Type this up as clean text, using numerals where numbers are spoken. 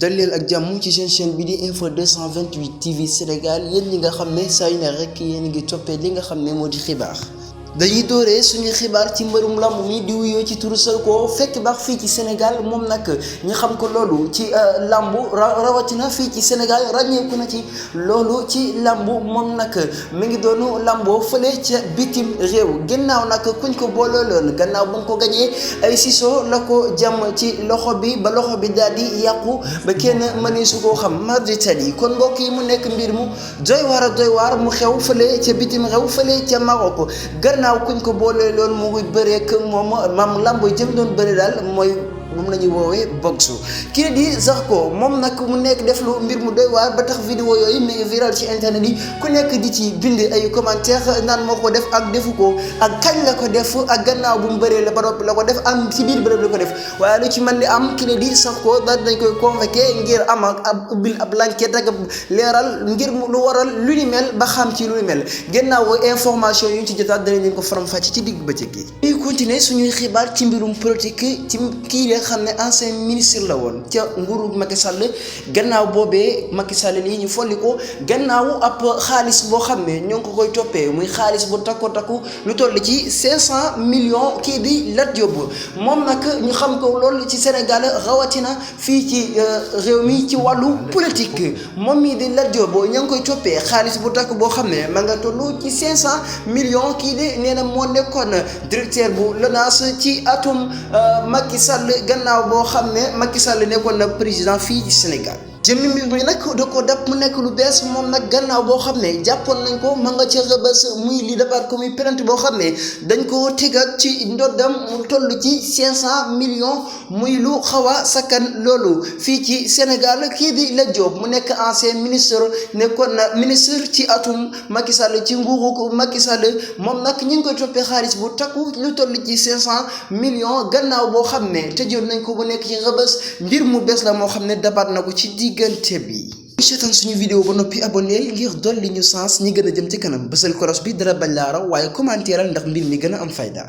dal leen ak jàmm ci seen chaîne bi di info 228 TV Sénégal yéen ñi nga xam ne saa yu ne rek yéen ngi toppee li nga xam ne moo di xibaar. dañuy dooree suñuy xibaar ci mbërum lamb mi di wuyoo ci turu Zarko fekk baax fii ci Sénégal moom nag ñu xam ko loolu ci lamb rawatina fii ci Sénégal ràññeeku na ci loolu ci lamb moom nag mi ngi doonu lamboo fële ca bitim réew ginnaaw nag kuñ ko boolooloon gannaaw ba nga ko gañee ay siso la ko jàmm ci loxo bi ba loxo bi daal di yàqu ba kenn mëni su koo xam marditali kon mbokk yi mu nekk mbir mu doy waar mu xew fële ca bitim réew fële ca Maroc naaw kuñ ko boolee loolu mu ngi bëree ak moom maam lamb jëm doon bëri daal mooy moom la ñuy woowee boxu kii di Zarko moom nag mu nekk def lu mbir mu doy waar ba tax vidéo yooyu mi ngi viral ci internet yi ku nekk di ci bind ay commentaire naan moo ko def ak defu ko ak kañ la ko def ak gannaaw bu mu bëree la ba noppi la ko def am ci biir bërëb la ko def waaye lu ci mën di am kii di Zarko daal dañ koy convoqué ngir am ak ubbil ab enquête ak leeral ngir lu waral lu ni mel ba xam ci lu ni mel gannaaw information yu ñu ci jotaat danañ leen ko faram-fàcce ci digg bëccëg gi. ñuy continuer suñuy xibaar ci mbirum politique ci kii xam ne ancien ministre la woon ca nguuru Macky Sall gannaaw boobee Macky Sall lii ñu folli ko gannaaw ab xaalis boo xam ne ñoo ngi ko koy toppee muy xaalis bu takku lu toll ci 500 millions kii di Lat Diop moom nag ñu xam ko loolu ci Sénégal rawatina fii ci réew mi ci wàllu politique moom mii di Lat Diop ñoo ngi koy toppee xaalis bu takk boo xam ne ma nga toll ci 500 millions kii di nee na moo nekkoon directeur bu LONASE ci atum Macky Sall gannaaw boo xam ne Macky Sall nekkoon na président fii ci Sénégal jëmmi mbir mi nag da ko dab mu nekk lu bees moom nag gannaaw boo xam ne jàppoon nañ ko ma nga ca Rebeuss muy li dabaat ko muy plainte boo xam ne dañ ko tegaat ci ndoddam mu toll ci 500 millions muy lu xaw a sakkan loolu fii ci Sénégal kii di Lat Diop mu nekk ancien ministre nekkoon na ministre ci atum Macky Sall ci nguuru Macky Sall moom nag ñu ngi koy toppee xaalis bu takku lu toll ci 500 millions gannaaw boo xam ne tëjoon nañ ko bu nekk ci Rebeuss mbir mu bees la moo xam ne dabaat na ko ci diggante bi. seetaan suñu vidéo ba noppi abonneel ngir dolli ñu sens ñi gën a jëm ci kanam bësal koros bi dara bañ laa raw waaye commentéeral ndax mbir mi gën a am fayda.